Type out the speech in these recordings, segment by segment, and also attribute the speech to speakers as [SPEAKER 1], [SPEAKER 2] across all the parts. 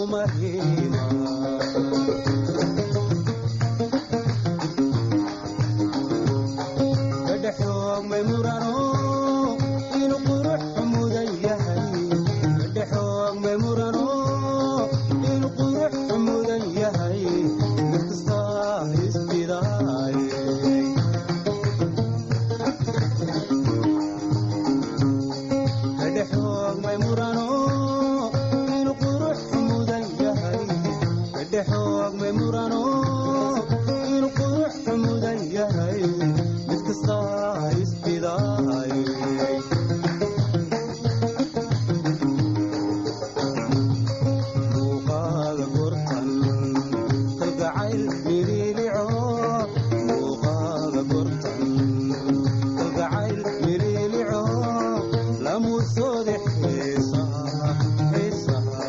[SPEAKER 1] Mahima Kadhaxoog may murano inuu qurux mudan yahay Kadhaxoog may murano inuu qurux mudan yahay mid kasta isbidaay Kadhaxoog may murano inuu qurux mudan yahay Kadhaxoog may murano inuu qurux mudan yahay mid kasta isbidaay Muuqaaga gortan kalgacayl miliilico muuqaaga gortan kalgacayl miliilico lamuusoode xiisaha xiisaha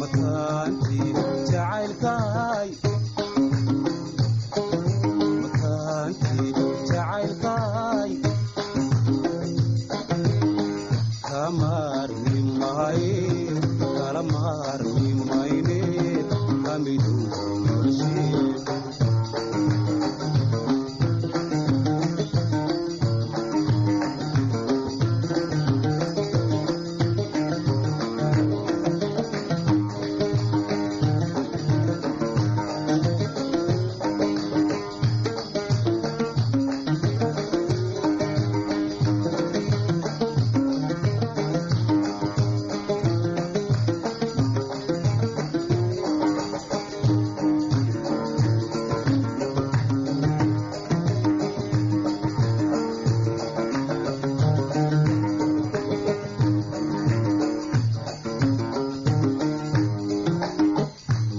[SPEAKER 1] Makaantii jacaylkaay makaantii jacaylkaay ka maarmi maaye kala maarmi mayne hamidu noloshee.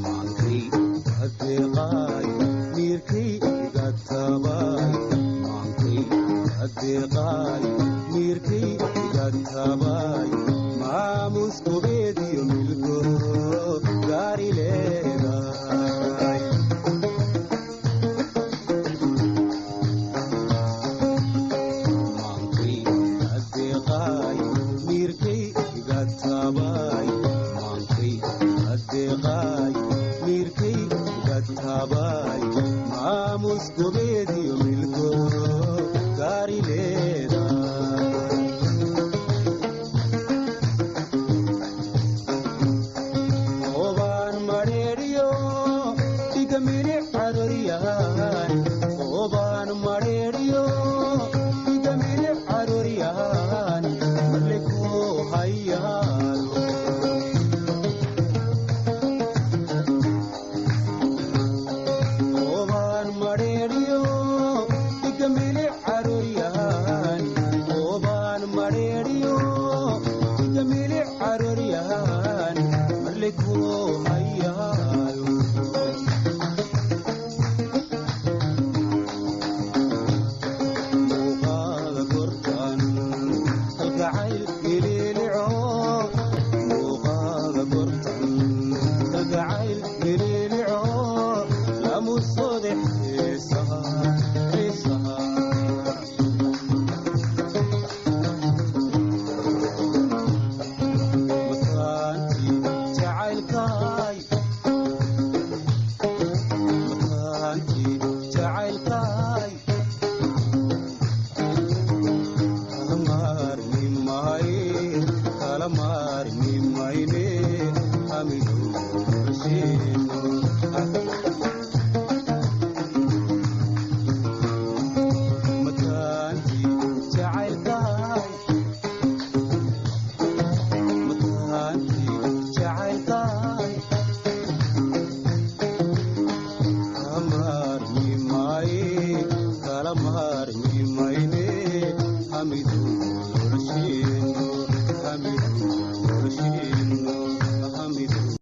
[SPEAKER 1] Maankay adeeqaay miirkay iga tabaay maankay adeeqaay miirkay iga tabaay maamus kubeediyo milgo gaari leedaay Maankay adeeqaay miirkay iga tabaay maankay adeeqaay miirkay iga tabaay maamus gobeediyo milgo gaari leedaay Obaan mareeriyo dhiga milic carooriyaan Obaan mareeriyo dhiga milic carooriyaan marle ku hayaalo Obaan mareeriyo dhiga milic carooriyaan Obaan mareeriyo dhiga milic carooriyaan marle ku hayaalo Muuqaaga gortan kalgacayl miliilico muuqaaga gortan kalgacayl miliilico lamusoode xiisaha xiisaha. Makaantii jacaylkaay makaantii jacaylkaay kala maarmi maaye kala maarmi mayne hamidu nolosheenu. Makaantii jacaylkaay makaantii jacaylkaay kala maarmi maaye kala maarmi mayne hamidu nolosheenu hamidu nolosheenu.